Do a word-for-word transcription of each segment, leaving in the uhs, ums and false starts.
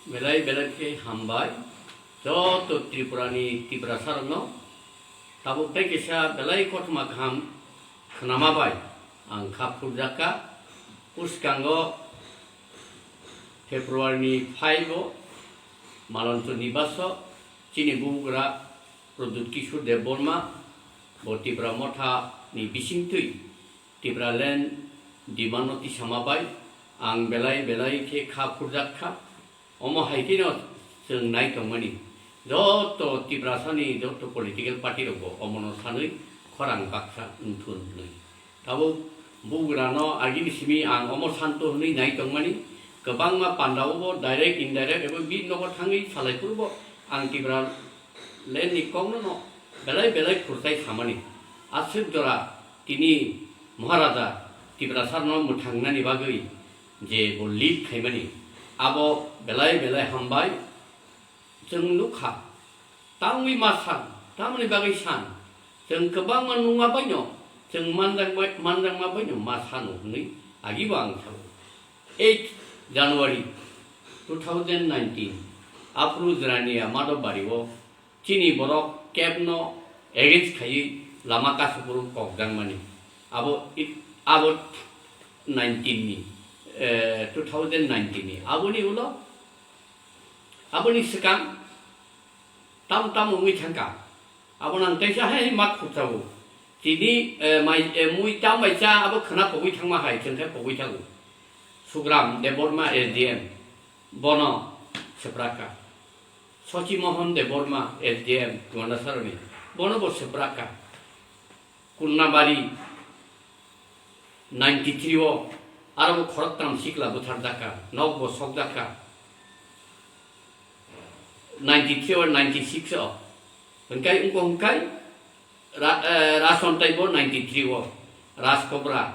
Belai belai khe hambai joto Tripura ni Tiprasa rokno. Tabuk tei kisa belai kothoma kaham khnama bai ang kha phurjakha. Bwskango February ni five o Malonchor Nibaso chini bubagra Pradyut Kishore Debbarma bo Tipra Motha ni bisingtwi Tipraland demand no tisama bai ang belai belai khe kha phurjak kha. Omo hai kheno chwng nai tongmani joto Tiprasa ni joto political party rok bo omo no sanwi khorang baksa wngthun hwnwi. Tabuk bubagra no agini simi ang omo santo hwnwi nai tongmani, kwbangma panda o bo direct indirect ebo bini nogo thangwi salai phuru bo ang Tipraland ni kok no no belai belai phurtai samani. Aswk jora tini Maharaja Tiprasa no mwthang nani bagwi je bo lead khaimani, abo belai belai hambai. Chwng nukha, tangwi ma san, tamoni bagwi san, chwng kwbangma nungma baino, chwng manjakma, manjakma baino ma sano hwnwi agibo ang sao. Eight January two thousand nineteen, aphuru Jirania Madhobari o chini borok cab no against khaiwi lama kasupuru kokjakmani. Abo i-, abo nineteen ni, eh, two thousand nineteen ni. Aboni ulo, aboni swkang tam tam wngwi thangkha. Abo nang teisa hai mak khukjago. Tini, eh, mai, eh, mui tam bai cha abo khwna pogwi thangma hai chwng khe pogwi thago. Sugram Debbarma S D M, bono swprakha. Sochi Mohan Debbarma S D M Gandasaroni, bono bo swprakha. Kurnabari ninety three o aro bo khoroktham sikla butharjakha, nok bo sokjakha. Ninety three o ninety six o. Hwnkhe wngkha hwnkhe Ra-, eh, Rason taibo ninety three o, Rajkobra,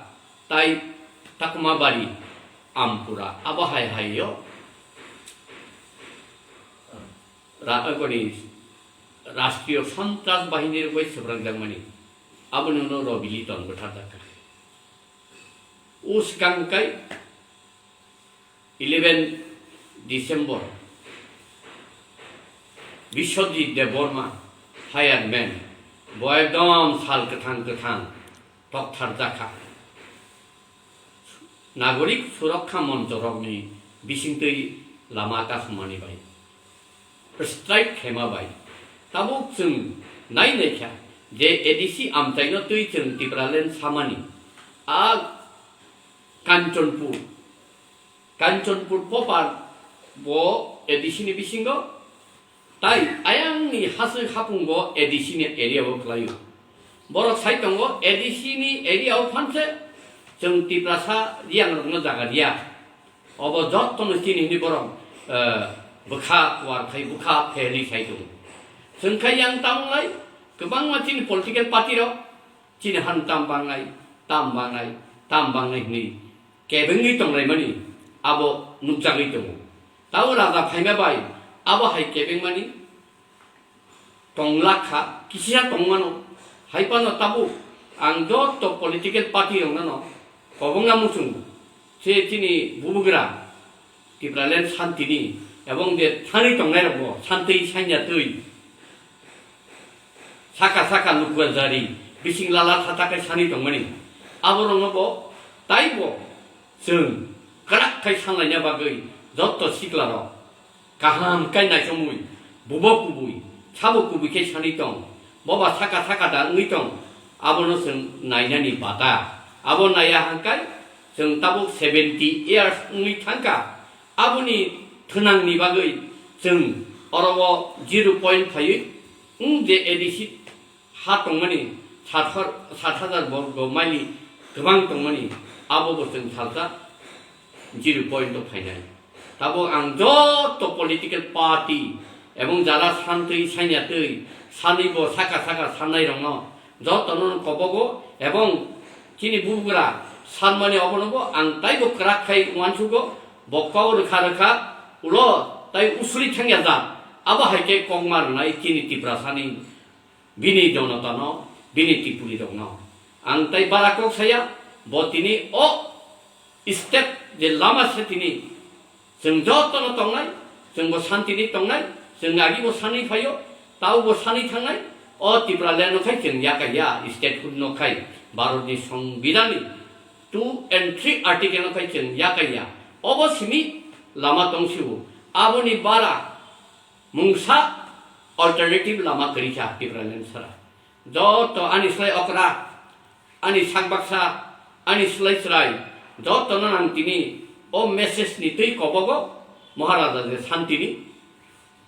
tai Takmabari, Ampura, abo hai hai o ra-, eh, koni Rashtriyo Sontras Bahini rok bai swprakjakmani, aboni ulo Robili ton bwtharjakha. O swkang kai eleven December, Biswajit Debbarma, fireman, bo ekdom sal kwthang kwthang toktharjakha. Nagorik Surokha Monchorokni bisingtwi lama kasumani bai, strike khaima bai. Tabuk chwng nai naikha je A D C amchaino twi chwng Tipraland samani. A Kanchanpur, Kanchanpur Popar bo A D C ni bisingo, tai ayangni haswi hapung bo A D C ni area o kwlaio. Borok sai tongo A D C ni area o phanse chwng Tiprasa Riyangrokno jaga riya. Obo jottono chini hwnwi borok, eh, bwkha kuar khai bwkha phelwi sai tongo. Chwng khai yang tamunglai kwbangma chini political party rok chini han tam bangnai, tam bangnai, tam bangnai hwnwi kebengwi tonglaimani abo nukjagwi tongo. Tabo raja phaima bai abo hai kebengmani tonglak kha, kisa tongmano. Hai phano tabuk ang joto political party rokno kobongna muchungo, je chini bubagra Tipraland santini ebong je thani tongnai rokbo santwi sanya twi saka saka lukuar jari bising lala thata khai sani tongmani, aborokno bo taibo chwng kwrak khai sanlaina bagwi joto siklarok kaham khai naichomwi bubo kubui sabo kubui khe sani tong, boba saka saka da wngwi tong, abono chwng nainani bata. Abo naiya hangkai chwng tabuk seventy years wngwi thangkha. Aboni thwnangni bagwi chwng oro o zero point phaiwi wng je A D C ha tongmani sat har-, sat hajar borgo mile kwbang tongmani, abo bo chwng salsa zero point o phainai. Tabuk ang joto political party ebong jara santwi sanya twi sanwi bo saka saka sannai rokno jotono kobogo ebong chini bubagra sanmani obono bo ang taibo kwrak khai uansugo, bo kok rwkha rwkha ulo tai usuri thangya jat, abo hai khe kokma rwnai chini Tiprasani bini jonotano, bini Tripuri rokno. Ang tai bara kok saya, bo tini o step je lama se tini chwng jotono tongnai, Chwngbo santini tongnai, chwng agibo sanwi phaio, taobo sanwi thangnai. O Tipraland no khai chwng yakaiya, statehood no khai Bharatni Songbidanni two and three article no khai chwng yakaiya. Obo simi lama tongsio. Aboni bara mungsa alternative lama kwrwi kha Tipraland sara. Joto ani slai okra, ani sak baksa, ani slai chwrai, jotono ang tini o message ni twi kobogo Maharaja je santini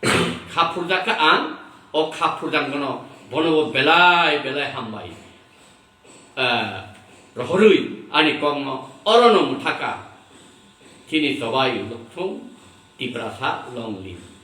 kha phurjak kha ang, o kha phurjak bono, bono bo belai belai hambai, eh, rohorwi ani kokno orono mwthaka. Chini chobai lukthung Tiprasa long live.